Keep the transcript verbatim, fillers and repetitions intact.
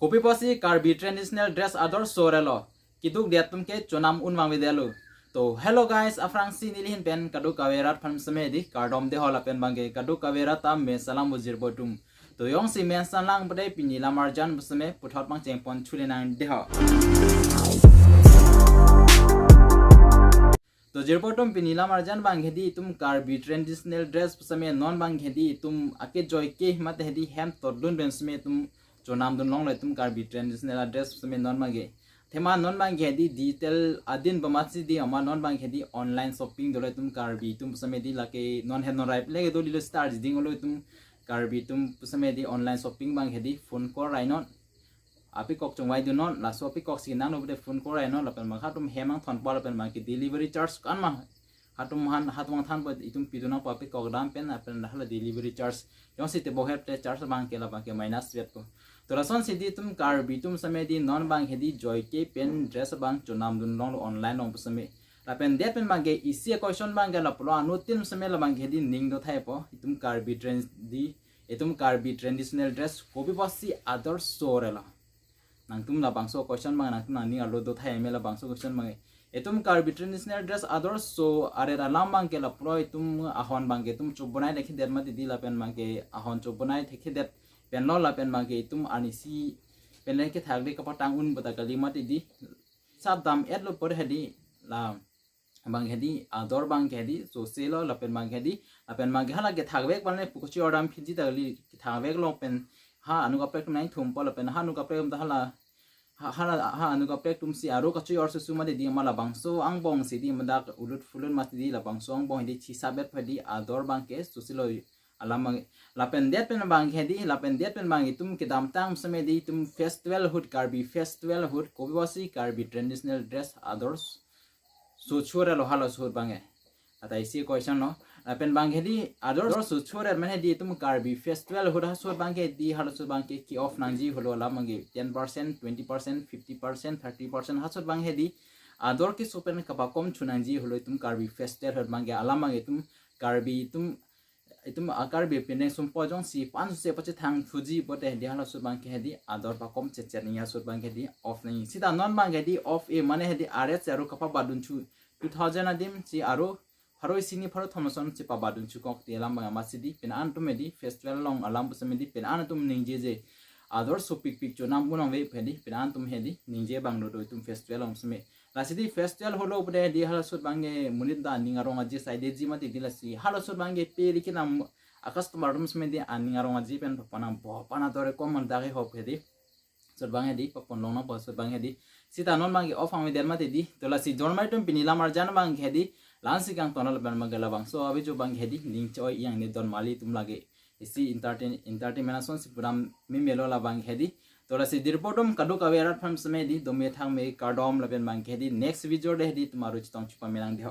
Kopi pusi Karbi traditional dress ador so relo. Keduk det atum ke chonam un vangve detlo. To hello guys, aphrangsi neli ahin pen kadokave rat aphan seme di kardom deho lapen abangke kadokave rat ta me salam bujir botum. To jongsi me salam pade pini lam arjan pu seme puthot pangcheng pon chule nang deho. To jirpo atum, pini lam arjan abang hedi itum Karbi traditional dress pu seme non abang hedi itum ake joike mate hedi hem todun pen seme itum chonam dun longlo itum Karbi traditional dress pu seme non abang ke. Athema non abang hedi digital adin pu amatsi di amat non abang hedi online shopping dolo itum Karbi atum pu seme di lake non hem non rai lake doli lo star jiding lo itum Karbi atum pu seme di online shopping abang hedi phone call rai non. Apikok chongvai dun non, laso apikok si nang no bude phone call rai non, lapen abang hatum hem angthon po lapen abangke delivery charge kan ma. Hatum han, hatum angthan po itum pidun nangpo apikok dam pen, lapen hala delivery charge. Jongsi tebok het te charge abangke labangke minus vet po. To lasonsi di itum Karbi atum seme di non abang hedi joike pen dress abang chonam dun longlo online along pu seme. Lapen det pen abangke isi a-question abangke lapulo anuttin seme labang hedi ning do thai po. Itum Karbi trend di, itum Karbi traditional dress kopi pusi ador so relo. Nangtum labangso question abang nangtum nangning arlo do thai me labangso question abang. Itum Karbi traditional dress ador so aret alam abangke lapulo itum ahon abangke itum chobonai thekthedet mati di lapen abangke ahon chobonai thekthedet penlo lapen abangke itum arnisi pen le kethakvek kapatang un bata kali mati di. Sap dam et lo por hedi la abang hedi ador abang hedi so selo lapen abang hedi lapen abang hala kethakvek abang ne pukuchi ordam phiji ta kali kethakvek lo pen ha anu kaprek atum nangthum po lapen ha anu kaprek atum ta hala ha hala ha anu kaprek atum si aro kachi or susu mati di ma labangso angbong si di ma dak ulut phulun mati di labangso angbong hedi chisabet hedi ador abangke so selo alam abang lapen det pen abang hedi lapen det pen abang itum kedamtang seme di itum festival ahut Karbi festival ahut kopi pusi Karbi traditional dress ador so chore lo halaso ahut abangke. Ata isi question lo. Lapen abang hedi ador so chore mane di itum Karbi festival ahut halaso ahut abangke di halaso ahut abangke ki off nangji holo alam abangke ten percent, twenty percent, fifty percent, thirty percent halaso ahut abang hedi ador keso pen kapakom chu nangji holo itum Karbi festival ahut abangke alam abang itum Karbi itum itum a Karbi pendeng sumpo jongsi pansose pachethang thuji pote hedi halaso ahut abangke hedi ador pakom chechet nangji ahut abangke hedi off nangji. Sita non abangke hedi off e mane hedi aret si aro kapabadun chu two thousand adim si aro pharo isi ni pharo thom ason si pabadun chukok ti alam abang amatsi di pen an atum hedi festival along alam pu seme di pen an atum ningjeje ador sopikpik chonam unong ve hedi pen an atum hedi ningje abang dodo itum festival along seme. Lasi di festival holo pude di halaso ahut abangke monit ta aning arong aji saide ji mati di lasi halaso ahut abangke pe riki nam a customer atum seme di aning arong aji pen papanang bo pana dore kom man dake hop hedi. Ahut abang hedi papon long nangpo ahut abang hedi. Sita non abangke off ang veden mati di. To lasi jormai atum pini lam arjan abang hedi la-ansi kangton lapen abangke labangso avi jo abang hedi ning choi yang ni don mali atum lake isi entertain entertainment ason si pudam me melo labang hedi. To lasi jirpo atum kadokave rat aphan seme di dome thang me kardom lapen abang hedi next video de hedi itum aro chetong chupame nang deho.